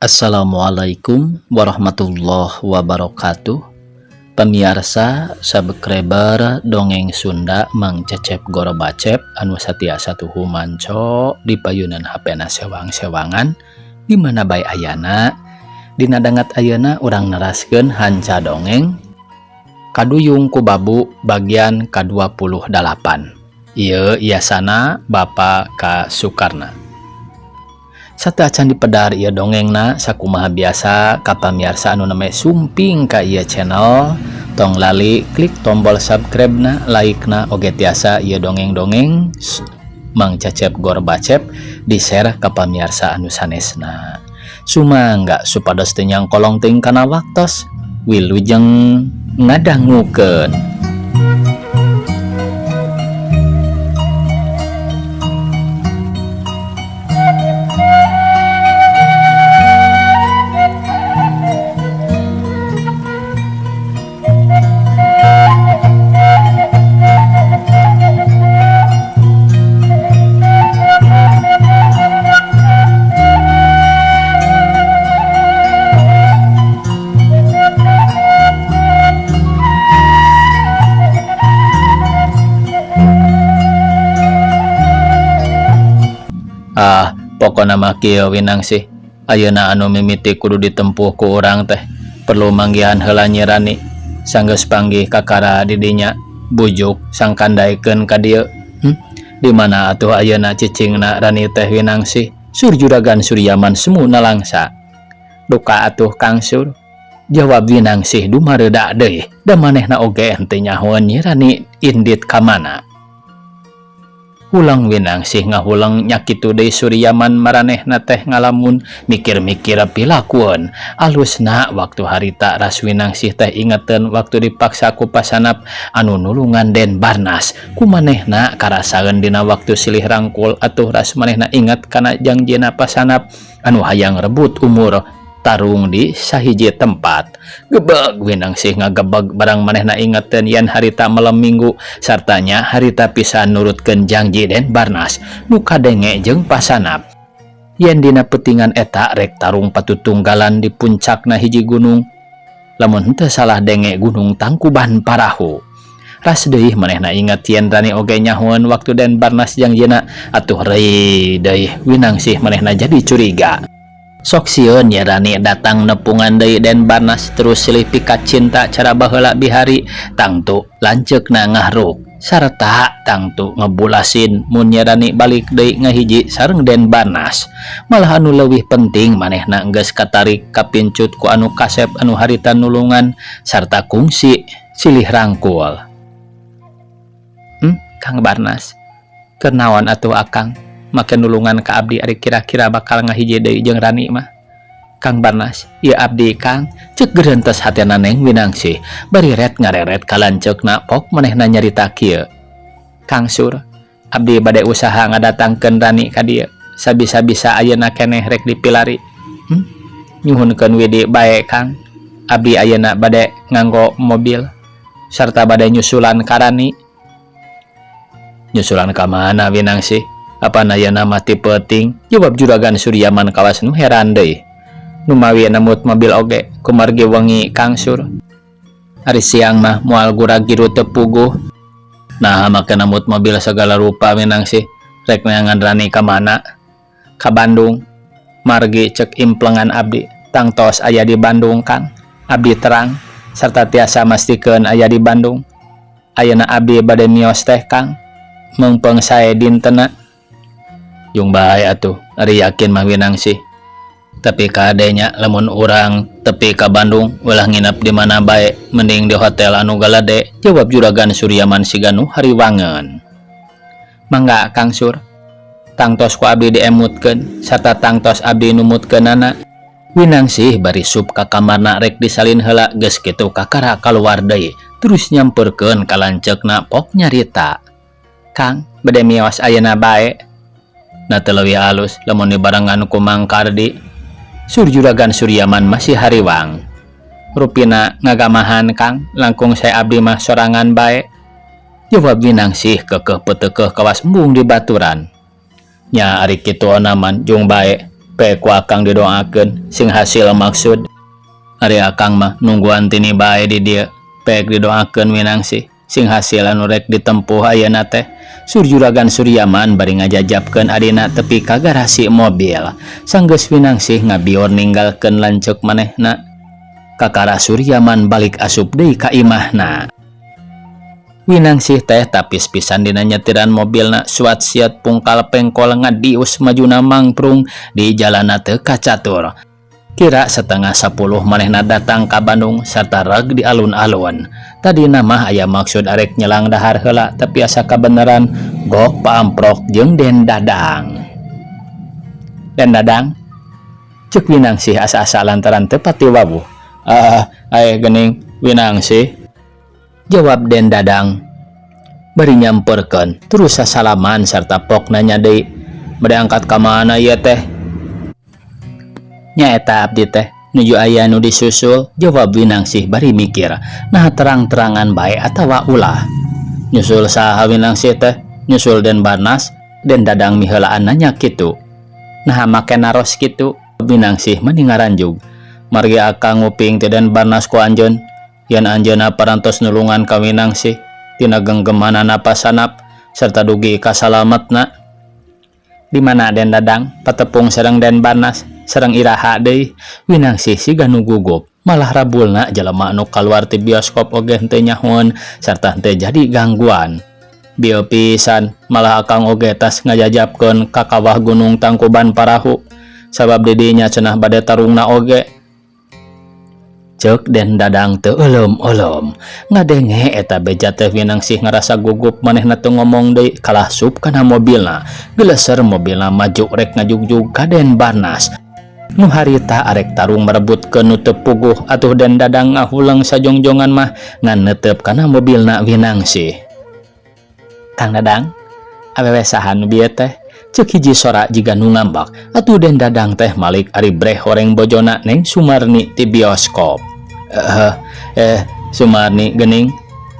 Assalamualaikum warahmatullahi wabarakatuh. Pemirsa subscriber dongeng Sunda Mang Cecep Gorobacep anu satiasa tuhu manco di payunan HP na sewang-sewangan di mana bae ayana. Dina dangat ayeuna urang neraskeun hanca dongeng Kaduyung ku Babu bagian ka-28. Ieu iasana Bapak K. Sukarna. Sateuacan dipedar ieu dongengna, sakumaha biasa ka pamiarsa anu namanya sumping ka ieu channel, tong lali klik tombol subscribe na, like na, oge tiasa ieu dongeng-dongeng Mang Cecep Gorbacep di share ka pamiarsa anu sanesna. Sumangga supados teu nyangkolong teuing kana waktos. Wilujeng ngadangukeun. Ah, pokona mah kieu, Winangsih. Ayeuna anu mimiti kudu ditempuh ku urang teh perlu manggihan heula Nyi Rani. Sanggeus panggih kakara di dinya, bujuk sangkan daekeun ka dieu. Di mana atuh ayeuna cicingna Rani teh, Winangsih? Sur Juragan Suryaman semu nalangsa. Duka atuh, Kang Sur. Jawab Winangsih dumareuda deui, da manehna oge henteu nyahoeun Nyi Rani indit ka mana. Huleng Winangsih ngahuleng, nya kitu deui Suryaman maranehna teh ngalamun mikir-mikir pilakueun. Alusna waktu harita ras Winangsih teh ingeteun waktu dipaksa ku pasanap anu nulungan Den Barnas. Ku manehna karasaeun dina waktu silih rangkul, atuh ras manehna inget kana jangjina pasanap anu hayang rebut umur tarung di sahiji tempat. Gebeg Winangsih ngagebeg barang manehna ingeteun yen harita malam Minggu sartanya harita pisan nurutkeun janji Den Barnas nu kadenge jeung pasanap yen dina peutingan eta rek tarung patutunggalan di puncakna hiji gunung, lamun henteu salah denge Gunung Tangkuban Parahu. Ras deui manehna inget yen Rani oge nyahoeun waktu Den Barnas jangjina, atuh reuy deui Winangsih manehna jadi curiga. Sok sieun ya Rani datang nepungan deui Den Barnas terus silih pikat cinta cara baheula bihari, tangtu lanceukna ngahruk sarta tangtu ngebulasin mun nya Rani balik deui ngahiji sareng Den Barnas. Malah anu leuwih penting, manehna geus katarik kapincut ku anu kasep anu harita nulungan sarta kungsi silih rangkul. Kang Barnas, keur naon atuh akang make nulungan ka abdi ari kira-kira bakal ngahiji deui jeung Rani mah? Kang Barnas, ieu abdi, Kang, cek gerentes hatena Neng Winangsih bari ret ngareret ka lanceukna. Pok manehna nyarita kieu, Kang Sur, abdi bade usaha ngadatangkeun Rani ka dieu sabisa-bisa ayeuna keneh rek dipilari. Nyuhunkeun widi bae, Kang. Abdi ayeuna bade nganggo mobil sarta bade nyusulan ka Rani. Nyusulan ka mana, Winangsih? Apan ayeuna mah ti peuting? Jawab Juragan Suryaman kawas nu heran deui. Numawi nemut mobil oge kumargi wengi, Kang Sur. Ari siang mah moal gura-giru teu puguh. Nah, make nemut mobil segala rupa, Winangsih? Rek neangan Rani ka mana? Ka Bandung. Margi cek implengan abdi tangtos aya di Bandung, Kang. Abdi terang serta tiasa mastikeun aya di Bandung. Ayeuna abdi bade mios teh, Kang. Meungpeung sae dintena. Jung bae atuh ari yakin mah, Winangsih. Tapi kadenya lamun urang tepi ka Bandung ulah nginep di mana bae, mending di hotel anu galade, jawab Juragan Suryaman siga nu hariwangeun. Mangga, Kang Sur. Tangtos ku abdi diemutkeun sarta tangtos abdi numutkeunana. Winangsih bari sup ka kamarna rek disalin heula, geus kitu kakara kaluar deui terus nyamperkeun ka lanceukna. Pok nyarita, Kang, bade mios ayeuna bae. Na teu leuwih alus lamun dibarengan ku Mang Kardi? Sur Juragan Suryaman masih hariwang. Rupina ngagamahan, Kang, langkung sae abdi mah sorangan bae, jawab Winangsih kekeh petekeh kawas embung di baturan. Nya ari kitu onaman jung bae. Pe ku akang didoakeun sing hasil maksud. Ari akang mah nungguan tini bae di dieu. Pek didoakeun Winangsih sing hasil anu rek ditempuh ayeuna teh. Sur Juragan Suryaman bari ngajajapkeun adina tepi ka garasi mobil. Sanggeus Winangsih ngabior ninggalkeun lanceuk manehna. Kakara Suryaman balik asup deui ka imahna. Winangsih teh tapis pisan dina nyetiran mobilna suat siat pungkal pengkol ngadius majuna mangprung di jalanna teu kacatur. Kira setengah 10 manehna datang ka Bandung sarta reg di alun-alun. Tadina mah aya maksud arek nyelang dahar heula tapi asa kabeneran gok paamprok jeung Den Dadang. Den Dadang? Ceuk Winangsih asa-asa lantaran teu pati wawuh. Ah, ae geuning Winangsih. Jawab Den Dadang. Bari nyamperkeun terus sasalaman sarta pok nanya deui, bade angkat ka mana ieu teh? Nyaeta abdi teh nuju aya nu disusul, jawab Winangsih bari mikir, nah terang-terangan bae atawa ulah. Nyusul saha Winangsih teh? Nyusul Den Barnas? Den Dadang miheulaan nanya kitu. Naha make naros kitu? Winangsih mani ngaranjug. Margi akang nguping ti Den Barnas ku anjeun. Yen anjeunna parantos nulungan ka Winangsih tina genggemanana pasanap serta dugi ka salametna. Di mana Den Dadang patepung sareng Den Barnas sareng iraha deui? Winangsih siga nu gugup. Malah rabulna jelema anu kaluar ti bioskop oge henteu nyahoeun sarta henteu jadi gangguan. Bieu pisan malah akang oge tas ngajajapkeun ka kawah gunung Tangkuban Parahu sabab di dinya cenah bade tarungna oge. Ceuk Den Dadang teu euleum-euleum. Ngadenge eta beja teh Winangsih ngarasa gugup manehna teu ngomong deui kalah sup kana mobilna. Geleser mobilna maju rek ngajugjug ka Den Barnas. Nu harita arek tarung merebutkeun nu teu puguh atuh Den Dadang ngahuleng sajongjongan mah ngan neuteup kana mobilna Winangsih. Kang Dadang, awewe saha nu bieu teh? Ceuk hiji sora jiga nu ngambek. Atuh Den Dadang teh malik ari breh horeng bojona Neng Sumarni ti bioskop. Sumarni geuning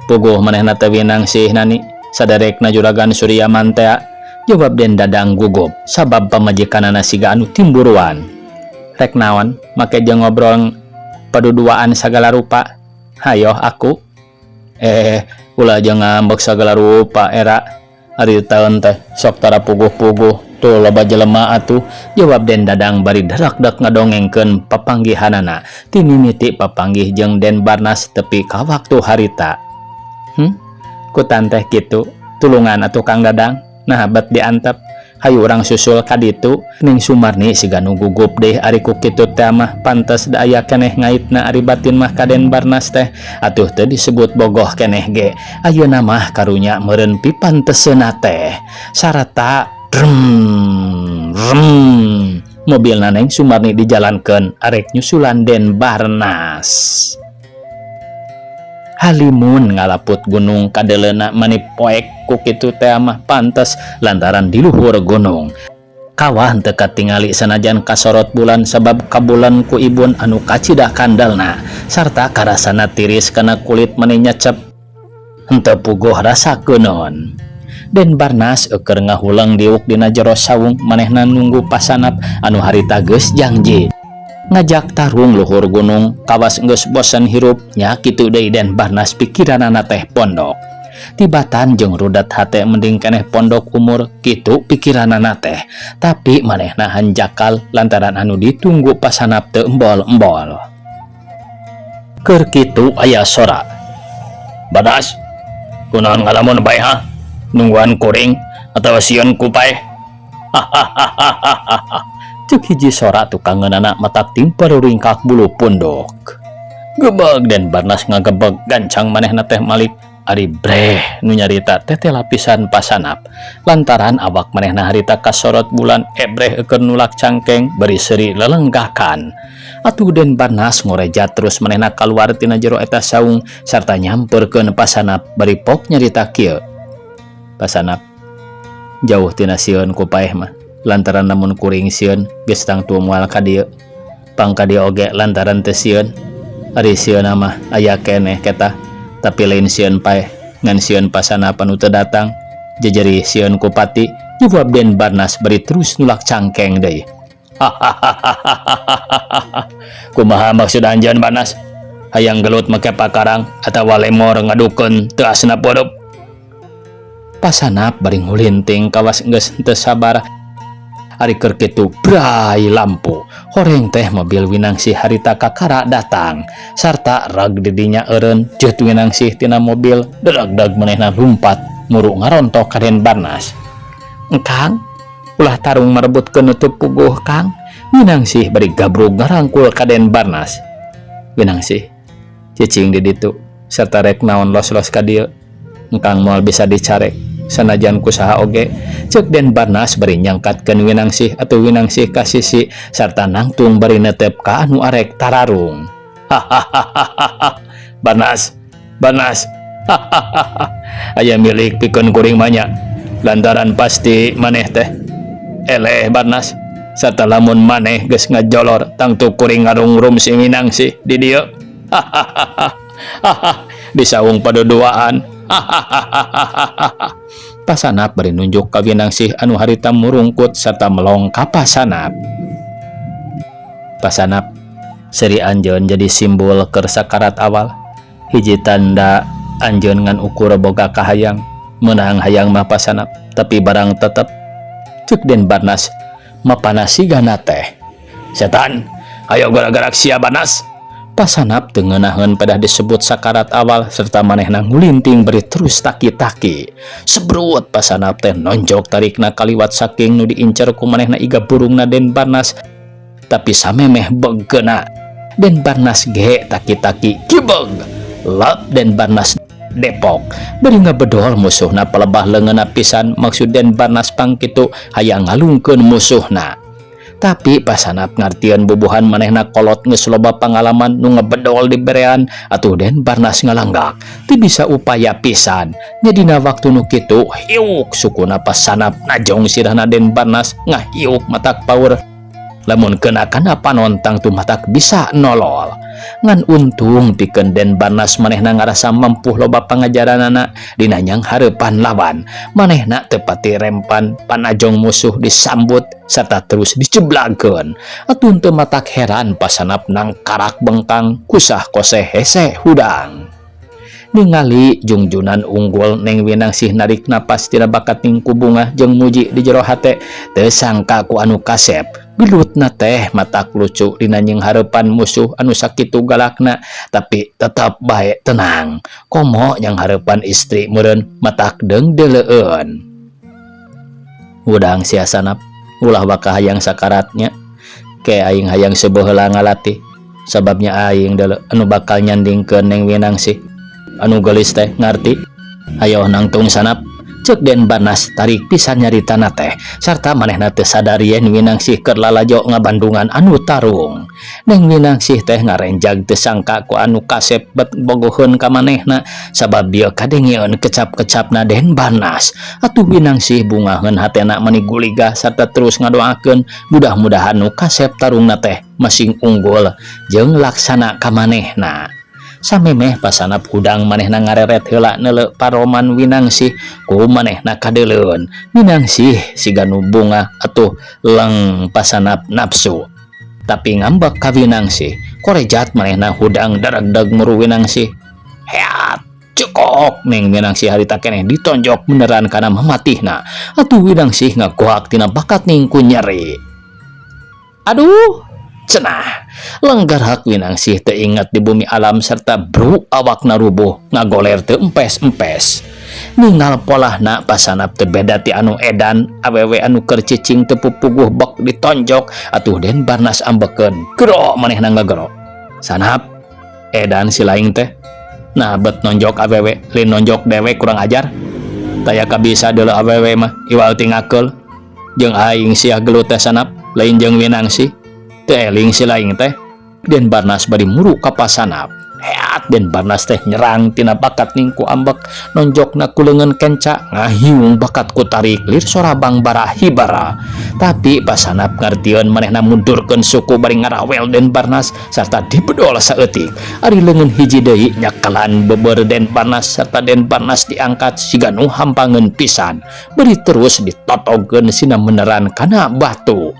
puguh manehna teh Winangsih nani saderekna Juragan Suryaman tea. Jawab Den Dadang gugup sabab pamajikanana siga anu timburuan. Rek naon make jeung ngobrol paduduaan sagala rupa. Hayoh aku. Ulah jeung ngambek sagala rupa era. Ari taun teh sok tara puguh-puguh tuh loba jelema atuh, jawab Den Dadang bari darak-dak ngadongengkeun papanggihanana ti mimiti papanggih jeung Den Barnas tepi ka waktu harita. Kutan teh kitu tulungan atuh Kang Dadang. Nah bet diantep hayu urang susul ka ditu. Ning Sumarni siga nu gugup deh ari ku kitu teh mah pantes da aya keneh ngaitna ari batin mah ka Den Barnas teh atuh teu disebut bogoh keneh ge. Ayeuna mah karunya meureun pipanteseuna teh sarata rem rem mobilna Neng Sumarni dijalankeun arek nyusulan Den Barnas. Halimun ngalaput gunung kadeleuna mani poek ku kitu teh mah pantes lantaran di luhur gunung. Kawah teu katingali sanajan kasorot bulan sabab kabulan ku ibun anu kacida kandalna sarta karasana tiris kana kulit mani nyecep. Henteu puguh rasa keuneun. Den Barnas eueur ngahuleng diuk dina jero saung manehna nunggu pasanap anu harita geus jangji. Ngajak tarung luhur gunung kawas geus bosen hirup nya kitu deui Den Barnas pikiranana teh pondok. Tibatan jeung rudat hate mending keneh pondok umur kitu pikiranana teh. Tapi manehna hanjakal lantaran anu ditunggu pasanap teu embol-embol. Keur kitu aya sora. Barnas, kunaon ngalamun bae ha? Nungguan kuring atawa sieun ku paeh? Hahaha. Ceuk hiji sora tukangeunana matak timperuringkak bulu punduk. Gebeg Den Barnas ngagebeg gancang manehna teh malik ari breh nu nyarita teh lapisan pasanap. Lantaran awak manehna harita kasorot bulan ebreh eukeun nulak cangkeng bari seuri lelenggakan. Atuh Den Barnas ngoreja terus manehna kaluar tina jero eta saung sarta nyamperkeun pasanap bari pok nyarita kieu. Pasanap jauh tina sieun ku paeh mah lantaran lamun kuring sieun geus tangtu moal ka dieu. Pang ka dieu oge lantaran teu sieun. Ari sieunna mah aya keneh keta tapi lain sieun paeh ngan sieun pasanap anu teu datang. Jejeri sieun ku pati jawab Den Barnas bari terus nulak cangkeng deui. Hahaha. Kumaha maksud anjeun Barnas? Hayang gelut make pakarang atawa lemor ngadukeun teuasna peurup. Pasanap bari ngulinting kawas geus henteu sabar. Ari keur kitu brai lampu. Horeng teh mobil Winangsih harita kakara datang. Sarta rag didinya eureun jeut Winangsih tina mobil dedag-deg manehna lumpat muru ngarontok ka Den Barnas. Engkang, ulah tarung marebutkeun nu teu puguh Kang. Winangsih bari gabrug ngarangkul ka Den Barnas. Winangsih, cicing di ditu sarta rek naon los-los ka dieu. Engkang moal bisa dicarek sanajan ku saha oge. Ceuk Den Barnas bari nyangkatkeun Winangsih atuh Winangsih ka sisi sarta nangtung bari netep ka anu arek tararung. Hahaha. Barnas, Barnas. Hahaha. Aya milik pikeun kuring mah nya. Lantaran pasti maneh teh eleh Barnas. Sarta lamun maneh geus ngajolor tangtu kuring ngarungrum si Winangsih di dieu. Hahaha. Di saung paduduaan. Hahaha. Pasanap bari nunjuk ka Winangsih anu harita murungkut sarta melong ka Pasanap. Pasanap, seuri anjeun jadi simbol keur sakarat awal. Hiji tanda anjeun ngan ukur boga kahayang. Meunang hayang mah Pasanap, tapi barang tetep. Ceuk Den Barnas mapana sigana teh. Setan, ayo gara-gara sia Barnas. Pasanap teu ngeunaheun pedah disebut sakarat awal serta manehna ngulinting bari terus taki-taki. Sebrut Pasanap teh nonjok tarikna kaliwat saking nu diincer ku manehna iga burungna Den Barnas. Tapi samemeh begeuna Den Barnas ge taki-taki kibeg. Lap Den Barnas Depok bari ngabedol musuhna palebah leungeunna pisan maksud Den Barnas pangkitu hayang ngalungkeun musuhna. Tapi Pasanap ngartieun bubuhan manehna kolot geus loba pangalaman nu ngebedol di berean atuh Den Barnas ngalanggak teu bisa upaya pisan. Nya dina waktu nu kitu hiuk sukuna Pasanap najong sirahna Den Barnas ngahiuk matak paur. Lamun kena kana panon tangtu matak bisa nolol. Ngan untung pikeun Den Barnas manehna ngarasa mampuh loba pangajaranana dina nyanghareupan lawan. Manehna teu pati rempan panajong musuh disambut serta terus dijeblagkeun. Atuh teu matak heran Pasanap nangkarak bengkang kusah kose hese hudang. Ningali jungjunan unggul Neng Winangsih narik napas tina bakat ning kubungah jeung muji di jero hate teu sangka ku anu kasep. Gelutna teh matak lucu dina nyanghareupan musuh anu sakitu galakna tapi tetap bae tenang. Komo nyanghareupan istri meureun matak deungdeuleueun. Hudang sia Sanap, ulah waka hayang sakaratnya. Ke aing hayang seubeuh heula ngalatih. Sababnya aing deuleu anu bakal nyandingkeun Neng Winangsih. Anu geulis teh ngarti. Hayo nangtung Sanap. Ceuk Den Barnas tarik pisan nyaritana teh sarta manehna teu sadar yen Winangsih keur lalajo ngabandungan anu tarung. Neng Winangsih teh ngarenjag teu sangka ku anu kasep bet bogoheun ka manehna sabab bieu kadengeun kecap-kecapna Den Barnas. Atuh Winangsih bungaheun hatena mani guligah sarta terus ngadoakeun mudah-mudahan nu kasep tarungna teh masing unggul jeung laksana ka manehna. Samemeh Pasanap hudang manehna ngareret heula neuleu paroman Winangsih ku manehna kadeuleun. Winangsih siga nu bungah atuh leng Pasanap nafsu. Tapi ngambek ka Winangsih, korejat manehna hudang daragdag muru Winangsih. Heat, cekok Neng Winangsih harita keneh ditonjok beneran kana mamatihna. Atuh Winangsih ngagoak tina bakat ning ku nyeri. Aduh, cenah. Lenggarak Winangsih teu inget di bumi alam serta bru awakna rubuh ngagoler teu empes-empes. Ningal polahna Pasanap teu beda ti anu edan awewe anu keur cicing teu pupuguh bek ditonjok atuh Den Barnas ambekeun gero manehna ngagero. Sanap, edan si laing teh. Nah bet nonjok awewe lain nonjok dewe kurang ajar. Taya kabisa deuleu awewe mah iwal ti ngakeul. Jeung aing sia gelut teh Sanap lain jeung Winangsih. Teu eling si laing teh. Den Barnas bari muru ka Pasanap. Heat Den Barnas teh nyerang tina bakat ning ku ambek nonjokna ku leungeun kenca ngahiung bakat ku tarik lir sorabang bara hibara. Tapi Pasanap ngartieun manehna mundurkeun suku bari ngarawel Den Barnas sarta dibedol saeutik. Ari leungeun hiji deui nyakelan beber Den Barnas sarta Den Barnas diangkat siga nu hampangeun pisan. Bari terus ditotogkeun sina meneran kana batu.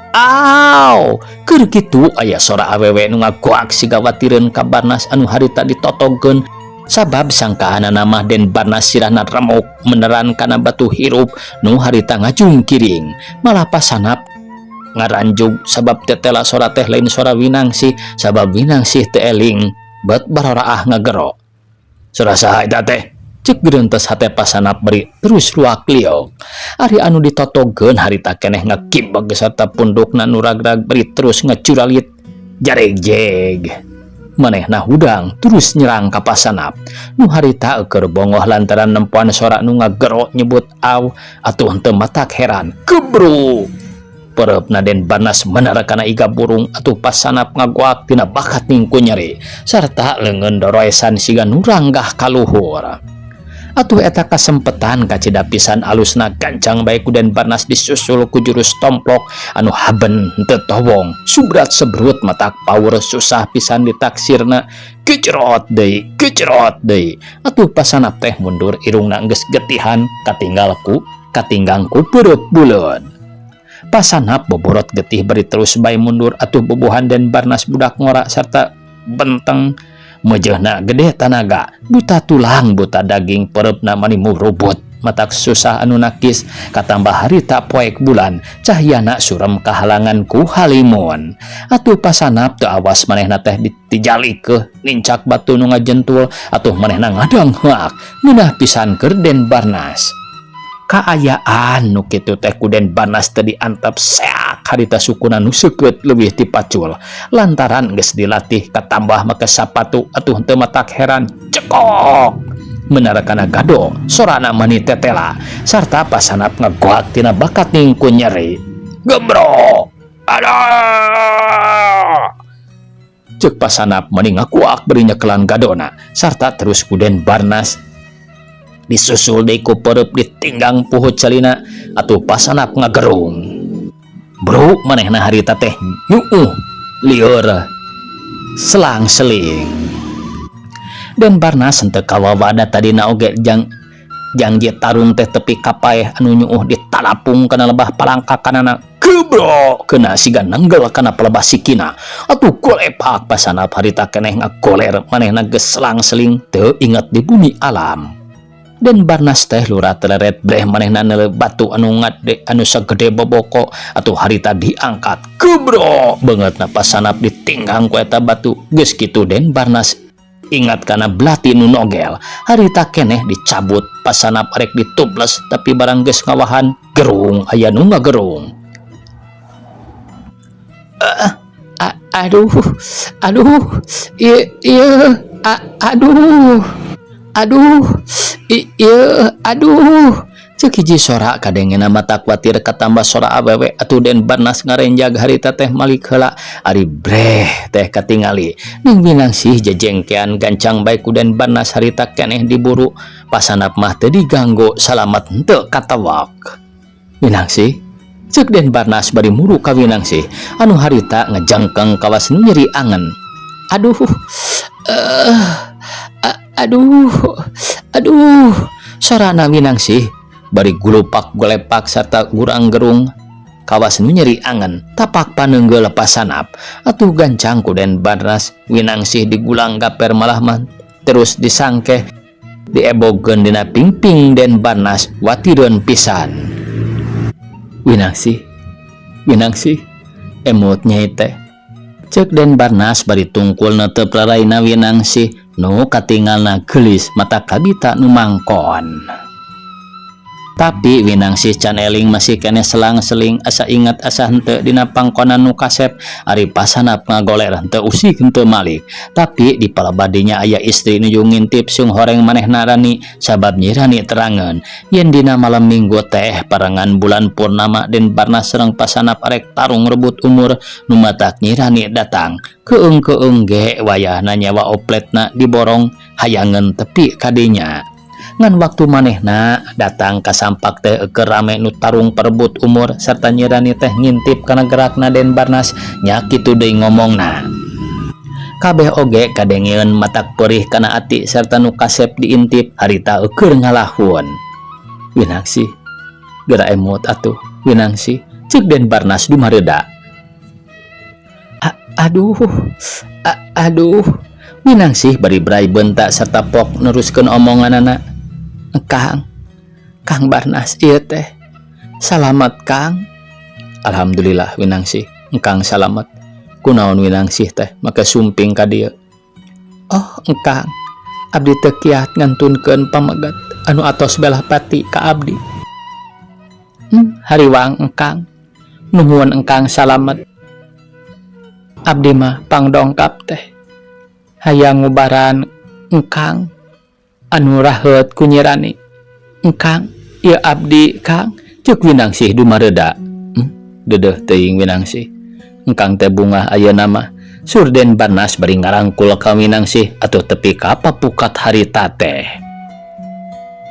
Aw, keur kitu aya sora awewe nu ngagoak siga watireun ka Barnas anu harita ditotogkeun sabab sangkaanana mah Den Barnas sirahna remuk meneran kana batu hirup nu harita ngajungkiring. Malah pasanap ngaranjug sabab tetela sora teh lain sora Winangsih, sabab Winangsih teu eling bet baroraah ngagero. "Sora saha eta teh?" cek gerentes hate pasanap beri terus luak liok. Ari anu ditotogkeun harita keneh ngakibeg sarta pundukna nu ragrag beri terus ngacuralit jaregjeg. Manehna hudang terus nyerang ka pasanap nu harita keur bongoh lantaran nempoan sora nu ngagero nyebut aw. Atuh henteu matak heran, kebru pereupna Den Barnas menar kana iga burung. Atuh pasanap ngagoak tina bakat ningku nyeri sarta leungeun doroesan siga nu ranggah kaluhur. Atuh eta kasempetan kacida pisan alusna, gancang bae ku Den Barnas disusul ku jurus tomplok anu haben henteu towong, subrat sebrut, matak power susah pisan ditaksirna. Kecerot deui, kecerot deui, atuh pasanap teh mundur, irungna geus getihan katinggal ku katinggang ku perut buleud. Pasanap boborot getih beri terus bae mundur. Atuh bubuhan Den Barnas budak ngora serta benteng mejehna gede tanaga, buta tulang buta daging, pereupna mani murubut, matak susah anu nakis. Katambah harita poek bulan, cahyana surem kahalangan ku halimun. Atuh pasanap teu awas, manehna teh ditijalikeun nincak batu nu ngajentul. Atuh manehna ngadang heak ngeunah pisan keur Den Barnas. Kaayaan nu kitu teh ku Den Barnas teu diantep, seak harita sukuna nu seukeut leuwih ti pacul lantaran geus dilatih, katambah make sapatu. Atuh henteu matak heran, cekok menar kana gado, sorana mani tetela sarta pasanap ngagoak tina bakat ningku nyeri. "Gebro, aduh!" cek pasanap mani ngakuak beri nyekelan gadona sarta terus ku Den Barnas disusul deui ku pereup ditinggang puhut calina. Atuh pasanap ngagerung, bro, manehna harita teh nyuuh lieur selang seling. Den Barnas henteu kawawada, tadina oge jang jangji tarung teh tepi kapaeh anu nyuuh ditalapung kana lebah palangkakanana. Gebro, kena siga nenggel kana pelebah sikina. Atuh golepak pasanap harita keneh ngagoler, manehna geus selang seling, teu inget di bumi alam. Den Barnas teh lurah teleret breh, manehna neuleu batu anu ngade anu sagede boboko. Atuh harita diangkat, gebro, beungeutna pasanap ditinggang ku eta batu. Geus kitu Den Barnas ingat kana belati nu nogel, harita keneh dicabut. Pasanap arek ditubles, tapi barang geus ngawahan, gerung, aya nu ngagerung. "Aduh, aduh, ieu ieu, aduh, aduh, ieu, aduh," cek hiji sora kadengena, matak kuatir katambah sora awewe. Atuh Den Barnas ngarenjag harita teh malik heula, ari breh teh katingali Ning Winangsih jejengkean. Gancang bae ku Den Barnas harita keneh diburu. Pasanap mah teu diganggu, salamat henteu katawak. "Winangsih," cek Den Barnas bari muru ka Winangsih anu harita ngejangkeng kawas nu nyeri angen. "Aduh, aduh, aduh," sorana Winangsih bari gulupak golepak serta gurang gerung kawas nu nyeri angen tapak paneunggeul pasanap. Atuh gancang ku Den Barnas Winangsih digulang gaper, malah mah terus disangkeh, diebogeun dina pingping Den Barnas, watireun pisan. "Winangsih, Winangsih, emut nyai teh," cek Den Barnas bari tungkul netep raraina Winangsih nu katingalna geulis mata kabita nu mangkon. Tapi Winangsih can eling, masih keneh selang-seling, asa inget asa henteu dina pangkonan nu kasep. Ari pasanap ngagoler henteu usik henteu malik, tapi di palebadinya aya istri nuju ngintip sung horeng manehna Rani, sabab Nyi Rani terangeun yen dina malam Minggu teh parengan bulan purnama Den Barnas sareng pasanap arek tarung rebut umur, nu matak Nyi Rani datang keung-keung ge wayahna nyawa opletna diborong hayangeun tepi kadinya. Ngan waktu manehna datang ka sampak teh keur rame nu tarung perebut umur, serta Nyi Rani teh ngintip kana gerakna Den Barnas nya, kitu deui ngomongna. Kabeh oge kadengeun, matak perih kana ati serta nu kasep diintip harita eueur ngalahun. "Winangsih, geura emut atuh, Winangsih," cek Den Barnas dumareuda. Aduh, aduh. Minangsih bari brai bentak serta pok neruskeun omonganana. Kang, Kang Barnas ieu teh. Salamet, Kang. Alhamdulillah, Winangsih, engkang salamet. Kunaon Winangsih teh make sumping ka dieu? Oh, engkang. Abdi teu kiat ngantunkeun pameget anu atos belah pati ka abdi. Hariwang engkang. Nuhun engkang salamet. Abdi mah pangdongkap teh. Hayang ngubaran engkang anu raheut ku Nyi Rani. Engkang, ieu abdi, Kang, ceuk Winangsih dumareuda. Deudeuh teuing, Winangsih. Engkang teh bungah ayeuna mah. Sur Den Barnas bari ngarangkul ka Winangsih atuh tepi ka papukat harita teh.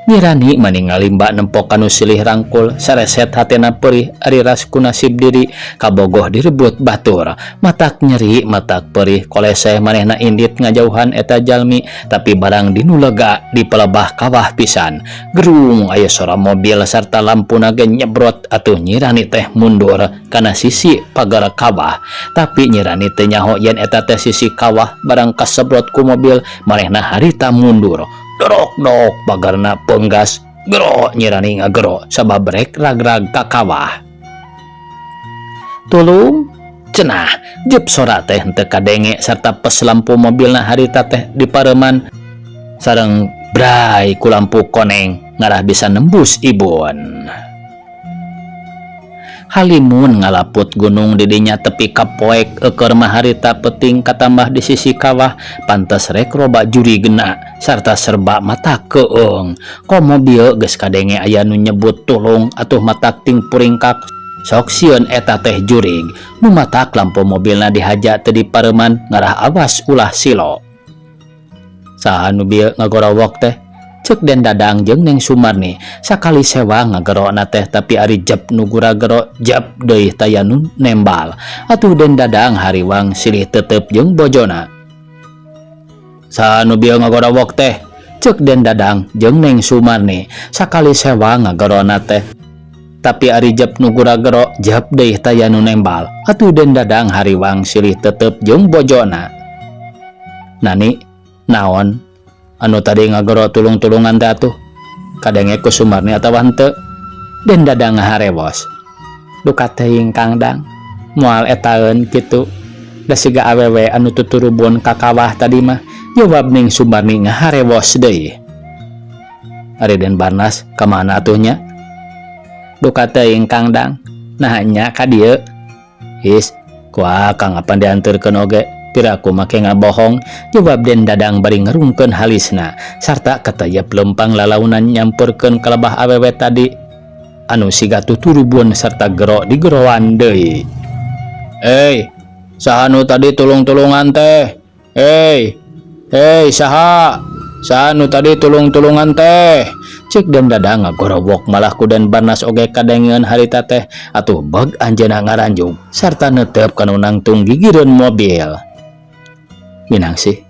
Nyi Rani mani ngalimba nempok kanu silih rangkul, sareset hatena perih ari ras ku nasib diri kabogoh direbut batur. Matak nyeri, matak perih, koleseh manehna indit ngajauhan eta jalmi, tapi barang dinu lega di pelebah kawah pisan. Gerung aya sora mobil sarta lampuna ge nyebrot, atuh Nyi Rani teh mundur kana sisi pagar kawah. Tapi Nyi Rani teh nyaho yen eta teh sisi kawah, barang kasebrot ku mobil manehna harita mundur. Dorok dok pagarna penggas, gero Nyi Rani ngagero sabab rek ragrag ka kawah. Tulung, cenah, jep sora teh henteu kadenge sarta pes lampu mobilna harita teh dipareuman sareng bray ku lampu koneng ngarah bisa nembus ibun. Halimun ngalaput gunung didinya tepi ka poek eueur mah harita peuting katambah di sisi kawah, pantes rek loba jurigna sarta serba mata keung. Komo bieu geus kadenge aya nu nyebut tulung, atuh matak ting puringkak sok sieun eta teh jurig nu matak lampu mobilna dihaja teu dipareuman ngarah awas ulah silo. Saha nu bieu ngagorowok teh? Cek Den Dadang jeung Neng Sumarni. Sakali sewa ngagerona teh, tapi ari jep nu guragero jep deui taya nu nembal. Atuh Den Dadang hariwang silih tetep jeung bojona. Saha nu bieu ngagorowok teh? Cek Den Dadang jeung Neng Sumarni. Sakali sewa ngagerona teh, tapi ari jep nu guragero jep deui taya nu nembal. Atuh Den Dadang hariwang silih tetep jeung bojona. Nani, naon anu tadi ngagero tulung-tulungan teh atuh? Kadenge ku Sumarni atawa henteu? Den Dadang ngaharewos. Duka teuing, Kang Dang, moal etaeun kitu da siga awewe anu tuturubun ka kawah tadi mah, jawab Ning Sumarni ngaharewos deui. Ari Den Barnas ka mana atuh nya? Duka teuing, Kang Dang. Nah nya ka dieu. Is ku akang apan dianterkeun oge, piraku make ngabohong, jawab Den Dadang bari ngerungkeun halisna sarta ketayap lempang lalaunan nyamperkeun ka lebah awewe tadi anu siga tuturubun serta gero di geroan deui. "Hei, saha nu tadi tulung-tulungan teh? Hei, hei, saha? Saha nu tadi tulung-tulungan teh?" cek Den Dadang ngagorowok malah ku Den Barnas oge kadengeun harita teh. Atuh beg anjeunna ngaranjug sarta netep kanu nangtung gigireun mobil. "Minangsih,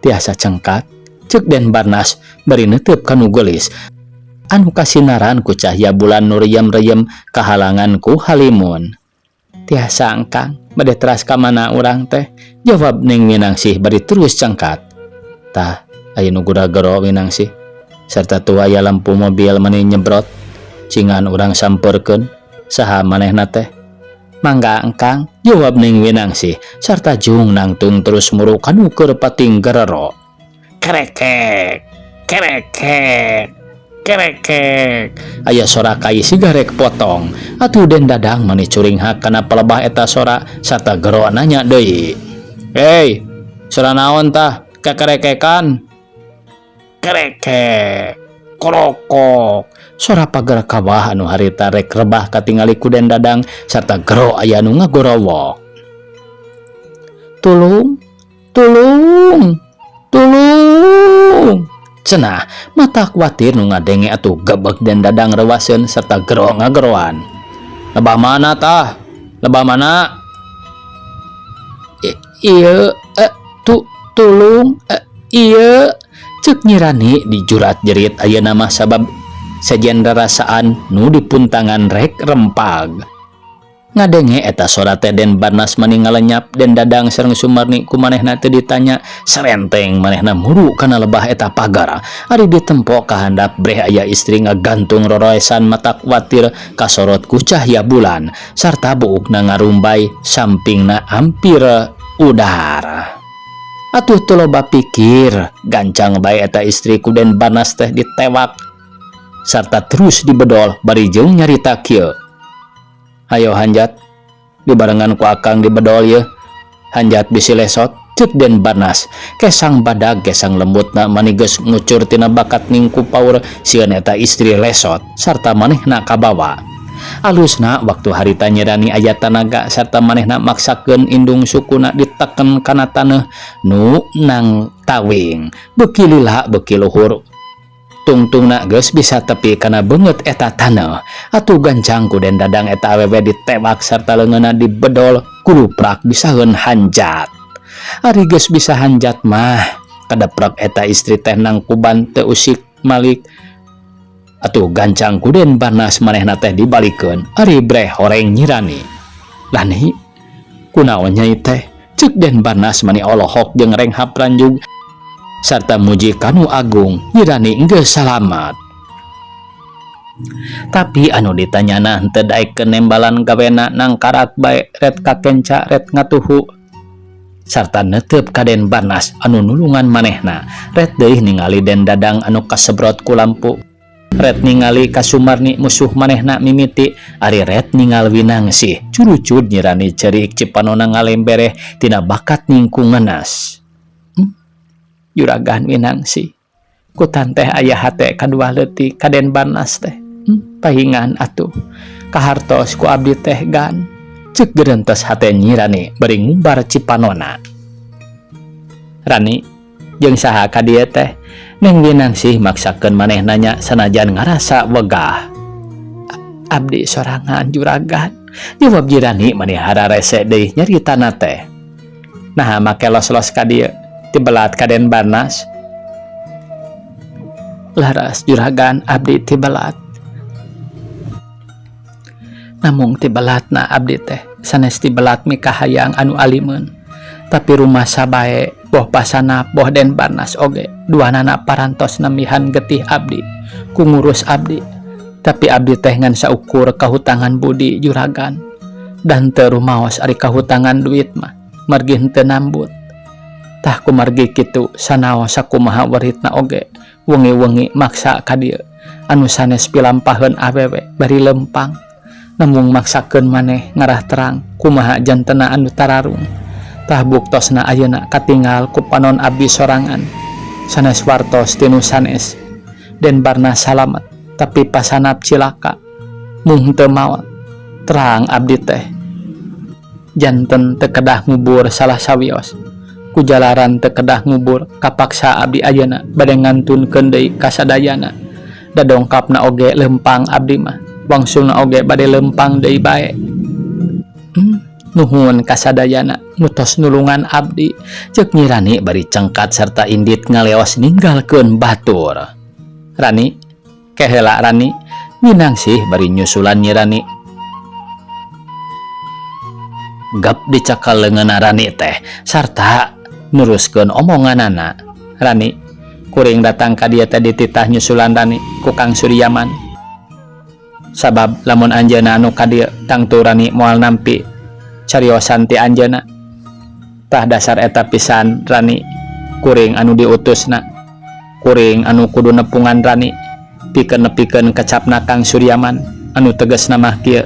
tiasa cengkat?" cek Den Barnas bari netep kanu geulis anu kasinaran ku cahya bulan nu reyem-reyem kahalangan ku halimun. "Tiasa, Engkang. Bade teras ka mana urang teh?" jawab Ning Minangsih bari terus cengkat. "Tah, aya nu gura-gero, Minangsih, serta tuh aya lampu mobil mani nyebrot. Cingan urang samperkeun saha manehna teh." "Mangga, Engkang," jawab Ning Minangsih sarta jung nangtung terus muru kanu keur pating gerero. Kerekek kerekek kerekek, aya sora kai siga rek potong. Atuh Den Dadang mani curinghak kana palebah eta sora sarta gero nanya deui, "Hei, sora naon tah kekerekekan?" Kerekek korokok, sora pagar kawah anu harita rek rebah katingali ku Den Dadang sarta gero aya nu ngagorowok, "Tulung, tulung, tulung," cenah. Matak kuatir nu ngadenge, atuh gebeg Den Dadang rewaseun serta gero ngageroan, "Lebah mana tah? Lebah mana?" "Ieu, tu tulung, ieu," cek Nyi Rani dijurat jerit ayeuna mah sabab sejen rarasaan nu dipuntangan rek rempag. Ngadenge eta sora teh Den Barnas mani ngalenyap Den Dadang sareng Sumarni ku manehna teu ditanya sarenteng manehna muru kana lebah eta pagar. Ari ditempo ka handap breh aya istri ngagantung roroesan matak watir kasorot ku cahya bulan sarta buukna ngarumbay sampingna ampir udar. Atuh teu loba pikir gancang bae eta istri ku Den Barnas teh ditewak sarta terus dibedol bari jeung nyarita kieu. Hayo hanjat dibarengan ku akang dibedol yeuh hanjat bisi lesot ceuk Den Barnas kesang badag kesang lembutna mani geus ngucur tina bakat ningku paur sieun eta istri lesot sarta manehna kabawa. Alusna waktu harita Nyi Rani aya tanaga sarta manehna maksakeun indung sukuna diteken kana taneuh nu nang tawing beuki lila beuki luhur tungtungna geus bisa tepi kana beungeut eta taneuh. Atuh gancang ku Den Dadang eta awewe ditewak sarta leungeunna dibedol kuluprak bisaeun hanjat. Ari geus bisa hanjat mah kadeprek eta istri teh nangkuban teu usik malik. Atuh gancang ku Den Barnas manehna teh dibalikeun ari breh horeng Nyi Rani. Lani kunaon nyai teh ceuk Den Barnas mani olohok jeung renghap ranjug sarta muji kanu agung Nyi Rani geus salamat. Tapi anu ditanyana henteu daekeun nembalan gawena nangkarat bae ret kakenca ret ngatuhu sarta netep ka Den Barnas anu nulungan manehna ret deui ningali Den Dadang anu kasebrot ku lampu ret ningali ka Sumarni musuh manehna mimiti ari ret ningal Winangsih curucud Nyi Rani ceurik cipanona ngalembereh tina bakat ningku ngenas. Juragan Winangsih kutan teh aya hate kadua leutik ka Den Barnas teh pahingan atuh kahartos ku abdi teh gan ceuk gerentes hate Nyi Rani bari ngumbar cipanona. Rani jeung saha ka dieu teh Neng Winangsih maksakeun manehna nya sanajan ngarasa wegah. Abdi sorangan juragan jawab Nyi Rani mani hararese deui nyaritana teh. Naha make los-los ka dieu tibelat ka Den Barnas. Laras juragan abdi tibelat. Namung tibelatna abdi teh sanes tibelat mikahayang anu alimeun. Tapi rumasa bae boh pasanap boh Den Barnas oge duanana parantos namihan getih abdi ku ngurus abdi. Tapi abdi teh ngan saukur kahutangan budi juragan dan teu rumaos ari kahutangan duit mah margi henteu nambut. Tah kumargi kitu sanaos sakumaha waritna oge wengi-wengi maksa ka dieu anu sanes pilampaheun awewe bari lempang namung maksakeun maneh ngarah terang kumaha jantena anu tararung. Tah buktosna ayeuna katingal ku panon abdi sorangan sanes wartos tinu sanes Den Barnas salamet tapi pasanap cilaka mung teu maot terang abdi teh janten teu kedah ngubur salah sawios ku jalaran teu kedah ngubur kapaksa abdi ayeuna bade ngantunkeun deui ka sadayana da dongkapna oge lempang abdi mah wangsulna oge bade lempang deui bae. Nuhun kasadayana mutos nulungan abdi ceuk Nyi Rani bari cengkat serta indit ngaleos ninggalkeun batur. Rani keheula Rani Winangsih bari nyusulan Nyi Rani gap dicakal leungeunna Rani teh sarta neruskeun omonganana. Rani kuring datang ka dieu teh dititah nyusulan Rani ku Kang Suryaman sabab lamun anjeunna anu ka dieu tangtu Rani moal nampi cariosan ti anjeunna. Tah dasar eta pisan Rani kuring anu diutusna kuring anu kudu nepungan Rani pikeun nepikeun kecapna Kang Suryaman anu tegasna mah kieu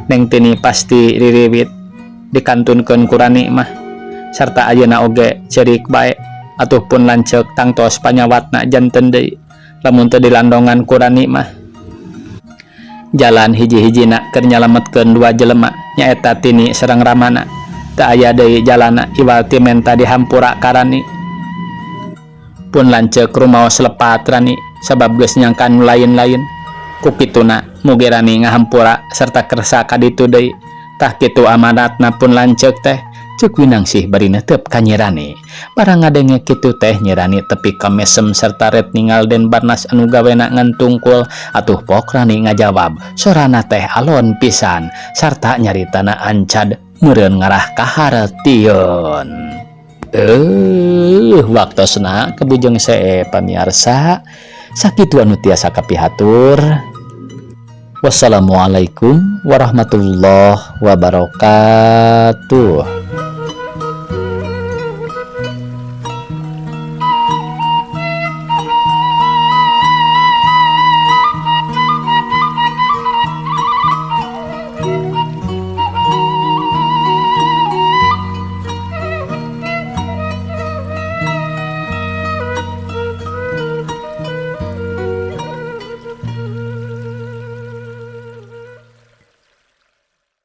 Neng Tini pasti ririwit dikantunkeun ku Rani mah sarta ayeuna oge ceurik bae atuh pun lanceuk tangtos panyawatna janten deui lamun teu dilandongan ku Rani mah. Jalan hiji-hijina keur nyalametkeun dua jelema nyaeta Tini sareng Ramana teu aya deui jalana iwal ti menta dihampura ka Rani. Pun lanceuk rumaos lepat Rani sabab geus nyangka nu lain-lain ku kituna mugi Rani ngahampura sarta kersa ka ditu deui. Tah kitu amanatna pun lanceuk teh Ceuk Winangsih bari netep ka Nyi Rani. Barang ngadenge kitu teh Nyi Rani tepi ka mesem serta ret ningal Den Barnas anu gawena ngan tungkul atuh Pok Rani ngajawab sorana teh alon pisan sarta nyaritana ancad meureun ngarah kahartieun. Waktosna kabujeng see, pamiarsa. Sakitu anu tiasa kapihatur. Wassalamualaikum warahmatullahi wabarakatuh.